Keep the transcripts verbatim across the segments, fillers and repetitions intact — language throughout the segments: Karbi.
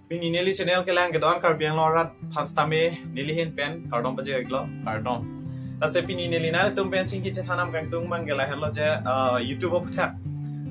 Pini neli channel kelang kedo-an Karbi Anglong arat aphan sitame neli ahin pen kardom pajir-iklo, kardom. Lasi pini neli nanglitum pen chingki chethan nangkangtung abang ke lahenlo je, ah, YouTube aphuthak.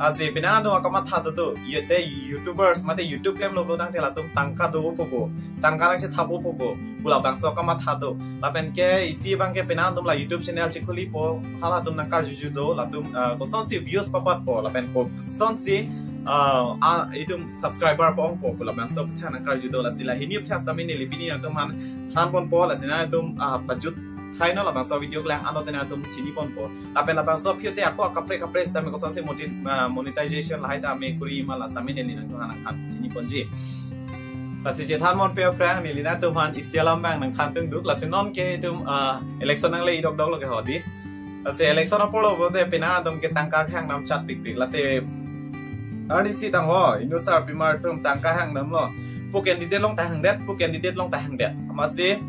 Lasi penang atum akamatha do do, ye te YouTubers, mate YouTube klemlo pulotangte latum tangka do-o po bo, tangka nangchethap-o po bo pu labangso akamatha do. Lapen ke isi abang ke penang atum la YouTube channel chekhulipo, halatum nangkarjuju do, latum, ah, kosonsi views papatpo, lapen kosonsi, ah, ah, itum subscriber pa-ongpo pu labangso aphuthak nangkarju do. Lasi la hini aphuthak sitame neli pini nangtum aphan thanponpo, lasi nangtum, ah, pajut thaino labangso video kelang anlote nangtum chiniponpo. Lapen labangso aphi te ako kaprek kaprek sitame kosonsi moti-, ah, monetization lahai tame kuri ma la sitame neli nangtum aphan nangthan chiniponji. Lasi chethanponpe aphrang neli nangtum aphan isi alam abang nangthan tungduk. Lasi non ke itum, ah, election nangle-i dokdoklo ke hodi. Lasi election apor lo pute penang atum ke tangka kehang dam chatpikpik. Lasi arnisi tangho, inut sarpimar atum tangka hang damlo. Pu candidate along ta hangdet, pu candidate along ta hangdet. Amatsi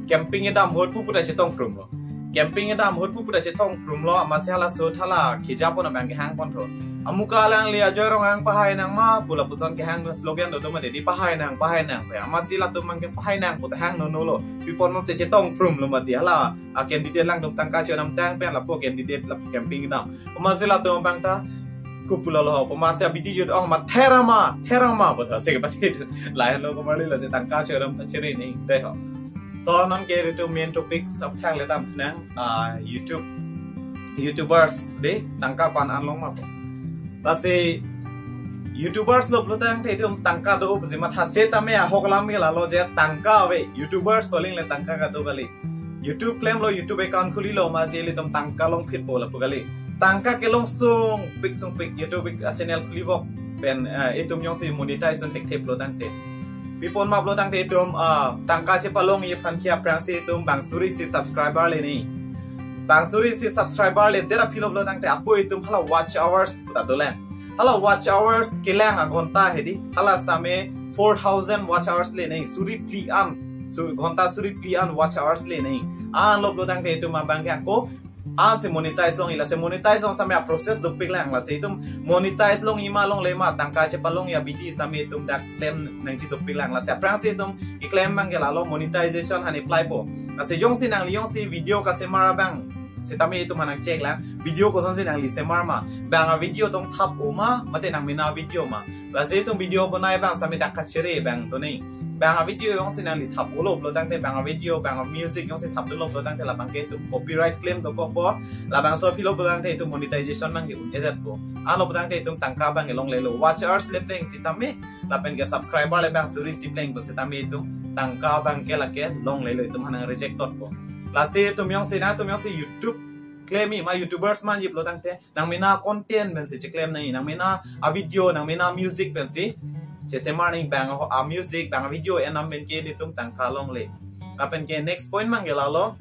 campaign kedam ahut pu pu ta chetong prumlo. Campaign kedam ahut pu pu ta chetong prumlo, amatsi halaso hala kejapon abang kehang ponthu. Amuka alangli ajoy rong ang pahai nang ma pu lapuson kehang slogan do do mati, di pahai nang, pahai nang pe. Amatsi latum abang ke pahai nang pu ta hang nonolo. Pi apot ma te chetong prumlo mati, hala a candidate alangtum tangka chodam tang pen lapu candidate la campaign kedam. Amatsi latum abang ta kopulo lo, amatsi abidi jut ong ma therama, therama pu ta se ke pati lahenlo komarli, lasi tangka chodam ta chere ni dei ho. To non ke itum main topic aphuthak le damthu nang, ah, YouTube, YouTubers de tangka pan anlong ma po. Lasi YouTubers lo pulotangte itum tangka do-o pusi matha setame ahok alam ke lalo je tangka ave, YouTubers paling le tangka kado kali. YouTube klemlo, YouTube account khulilo, amatsi ilitum tangka longphitpo lapu kali. Tangka kelong sungpik sungpik YouTube a channel khulibok pen, eh, itum jongsi monetize un thekthe pulotangte. Pi apot ma pulotangte itum, ah, tangka chepalongji aphan ke aphrangsi itum bang suri isi subscriber le ni. Bang suri isi subscriber ledet aphi lo pulotangte apo itum hala watch hours pu ta dolang. Hala watch hours kelang aghonta hedi, hala sitame four thousand watch hours le ni, suri phli an, su-, ghonta suri phli an watch hours le ni. Anlo pulotangte itum abang ke ako, ah, si monetize long-i, lasi monetize long sitame a process dopik lang, lasi itum monetize long-i ma longle ma tangka chepalongji abidi sitame itum dak klem nangji dopik lang, lasi aphrangsi itum keklem abang ke lalo monetization aphan apply po. Lasi jongsi nangli jongsi video kasemar abang sitame itum aphan nangcheck lang, video kosonsi nangli semar ma, bang a video tong thap-o ma, mate nangmena video ma. Lasi itum video bonai abang sitame dak kachere abang do ni. Bang a video jongsi nangli thap-olo pulotangte, bang a video, bang a music jongsi thapdunlo pulotangte labang ke itum copyright claim dokokpo. Labangso aphi lo pulotangte itum monetization abang ke un-edetpo. Anlo pulotangte itum tangka abang ke longlelo. Watch hours le pleng sitame, lapen ke subscriber le bang suri isi pleng pu sitame itum tangka abang ke lake longlelo, itum aphan nang reject totpo. Lasi itum jongsi, nangtum jongsi YouTube klemji ma YouTubers manji pulotangte nangmena content pensi cheklem nangji, nangmena a video, nangmena music pensi chesemar nangji, bang a music, bang a video enam pen ke ilitum tangka longle. Lapen ke next point abang ke lalo,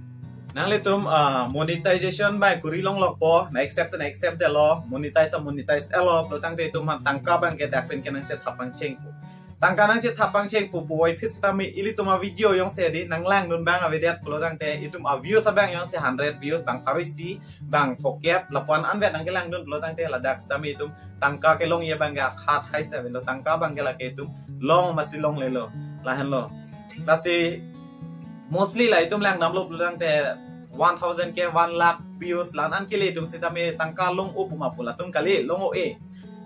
nanglitum, ah, monetization abang kuri longlokpo, na accept na accept detlo, monetize na monetize detlo pulotangte itum aphan tangka abang ke dak pen ke nangchethap pangchengpo. Tangka nangchethap pangchengpo puvoiphit sitame ilitum a video jongsi hedi nanglangdun abang avedet pulotangte itum a views abang jongsi hundred views, bang pharo isi, bang phokep, lapu-an anvet nangkelangdun pulotangte ladak sitame itum tangka kelongji abang ke akhat hai se avelo, tangka abang ke lake itum long amatsi longlelo, lahenlo. Lasi mostly la itum langdamlo pulotangte one thousand K, one lakh views la-an an kele itum sitame tangka long-o pu ma pu, latum kali long-o-e.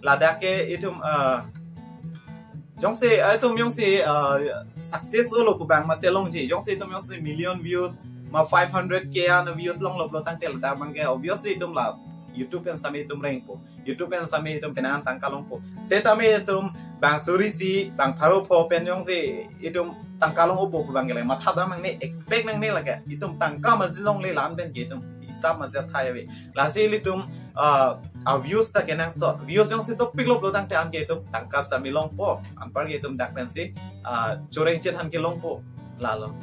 Ladak ke itum, ah, jongsi, ah, itum jongsi, ah, success olo pu abang mate longji. Jongsi itum jongsi million views ma five hundred K an views longlo pulotangte ladak abang ke obviously itum la YouTube pen sitame itum rengpo. YouTube pen sitame itum penang tangka longpo. Setame itum bang suri isi, bang pharo pho pen jongsi itum tangka long-o po pu abang ke lake matha dam nangne, expect nangne lake. Itum tangka amatsi longle, la-an pen ke itum hisap amatsi athai ave. Lasi ilitum, ah, a views ta kenangsot. Views jongsi dopiklo pulotangte an ke itum tangka sitame longpo. Anpar ke itum dak pensi, ah, choreng chethan kelongpo. Lalo.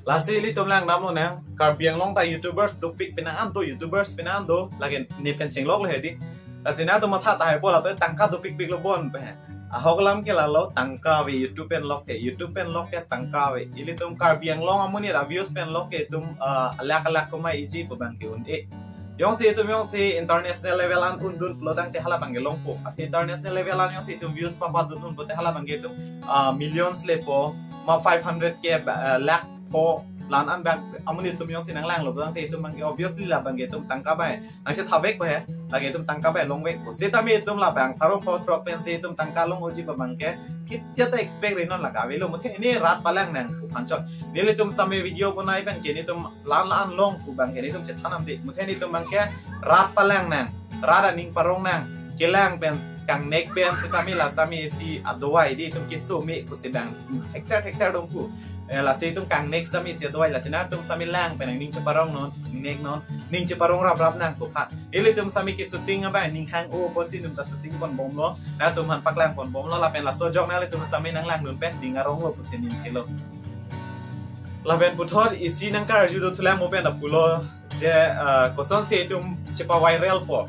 Lasi ilitum langdamlo nang, Karbi Anglong ta YouTubers dopik penang an do, YouTubers penang an do, lake ne pen chenglok le hedi. Lasi nangtum matha tahai po, latum tangka dopikpiklo bon pe. Ahok alam ke lalo, tangka ave, YouTube pen lok ke, YouTube pen lok ke tangka ave. Ilitum Karbi Anglong amonit a views pen lok ke itum, ah, alak alak koma iji pu abang ke un-e. Jongsi itum jongsi international level an undun pulo tangte hala abangke longpo. Ati international level an jongsi itum views papadun un pulote hala abangke itum, ah, millions lepo, ma five hundred K ba, ah, lakh pho lan an abang amonit atum jongsi nanglanglo tangte itum abangke obviously la abangke itum tangka bai nangchetha vekpo he, lake itum tangka bai longvekpo. Setame itum labang pharo pho throk pensi itum tangka long-oji abangke kitya ta expect ri non, lake avelo. Muthe neli rat palang nang pu aphan chot. Nelitum sitame video bonai abangke nelitum lan lan long pu abangke nelitum chethan nangji. Muthe nelitum abangke rat palang nang, rat aning parong nang, kelang pen, kangnek pen, setame la sitame isi adovai di itum keso me pusi abang hekser hekser dong pu. Eh, lasi itum kangnek sitame isi adovai, lasi nangtum sitame lang pen nangning cheparong non, ning nek non, ning cheparong rap rap nang pu aphan. Ilitum sitame ke shooting abang ning hang-o pusi nelitum ta shooting ponbomlo. Nangtum aphan paklang ponbomlo, lapen laso ajok nanglitum sitame nanglangdun pen ning aronglo pusi ning kelo. Lapen puthot isi nangkarju do thulang mo pen lapulo. Je, ah, kosonsi itum chepa-viralpo.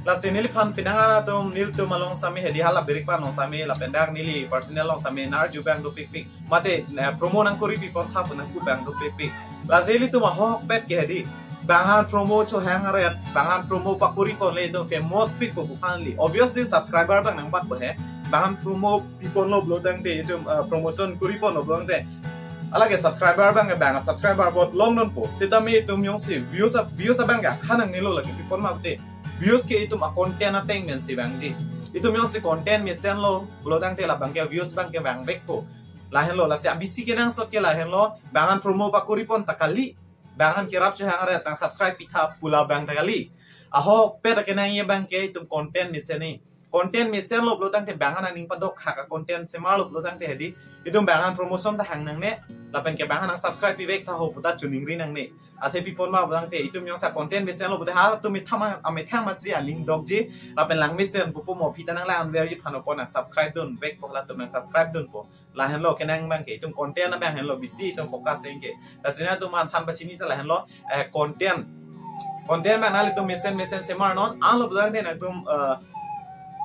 Lasi neliphan penang atum nelitum along sitame hedi hala birik pan along sitame lapen dak neli personal along sitame nangarju abang dopikpik. Mate, eh, promo nangkuri pipon tha pu nangku abang dopikpik. Lasi ilitum ahokpet ke hedi. Bang an promo chohang aret, bang an promo pakuri ponle itum famous pik pu aphanli. Obviously subscriber abang nangbatpo he. Bang an promo piponlo pulo tangte itum, eh, promotion kuri ponlo pulo tangte. Alake subscriber abangke bang subscriber bot longdunpo. Setame itum jongsi views ab-, views abangke akha nangnelo lake pipon ma pute. Views ke itum a-content ateng pensi vangji. Itum jongsi content mesenlo pulo tangte la abangke views abangke vangvekpo. Lahenlo, lasi abisi kenangsot ke lahenlo, bang an promo pakuri pon ta kali, bang an kerap chohang aret tang subscribe pitha pu la abang ta kali. Ahokpet akenangji abangke itum content mesen ni. Content mesenlo pulo tangte bang an aning padok hak a-content semarlo pulo tangte hedi. Itum bang an promotion ta hang nangne, lapen ke bang an nang subscribe pivek tha ho puta choningri nangne. Athe pipon ma pulo tangte itum jongsi content mesenlo pute halatum methang ma, amethang masi aning dokji, lapen lang mesen pupo mo phi ta nanglang-anverji aphan opo nang subscribe dunvekpo, halatum nang subscribe dunpo. Lahenlo kenang abangke itum content abang henlo bisi itum focus nangke. Lasi nangtum aphan than pachini ta lahenlo, eh, content. Content abang nanglitum mesen mesen semar non, anlo pulo tangte nangtum, eh,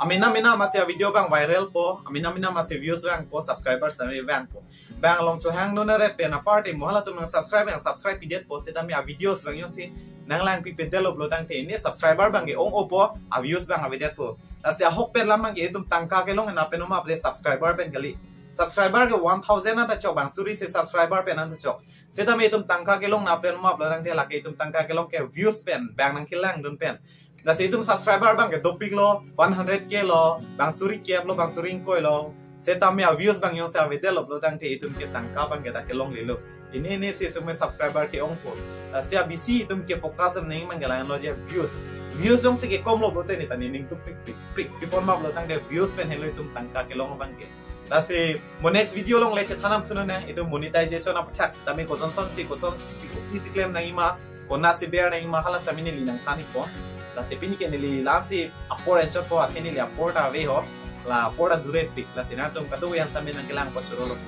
amena mena masi a-video abang viralpo, amena mena masi views vangpo, subscribers tame vangpo. Bang along chohangdun aret pen aparte mo halatum nang subscribe, nang subscribe pidetpo setame a-videos abang jongsi nanglangpi pedetlo pulo tangte ne subscriber abangke ong-opo, a-views abang avedetpo. Lasi ahokpet alam abangke itum tangka kelong na pen oma pute subscriber pen kali. Subscriber ke one thousand anta chok, bang suri isi subscriber pen anta chok. Setame itum tangka kelong na pen oma pulo tangte lake itum tangka kelong ke views pen, bang nangkelangdun pen. Lasi itum subscriber abangke dopiklo, one hundred K lo, bang suri kep lo, bang suri ingkoi lo. Setame a-views abang jongsi avedetlo pulo tangte itum ke tangka abangke ta kelonglelo. Ini ini si sumai subscriber ke-ongpo. Lasi abisi itum ke focus nangji abangke lahenlo je views. Views jongsi kekomlo pulote ne ta nening tu pik pik pik pipon ma pulo tangte views pen henlo itum tangka kelong abangke. Lasi mo next video along le chethan nangthu nang, itum monetization aputhak setame kosonsonsi, kosonsi, isi klem nangji ma, konatsi ber nangji ma, hala sitame neli nangthan-ikpo. Lasi pini ke neli lasi apor enchotpo, athe neli apor ta ave ho. La apor ta durepik. Lasi nangtum kadokave an sitame nangkelangpo chorolo.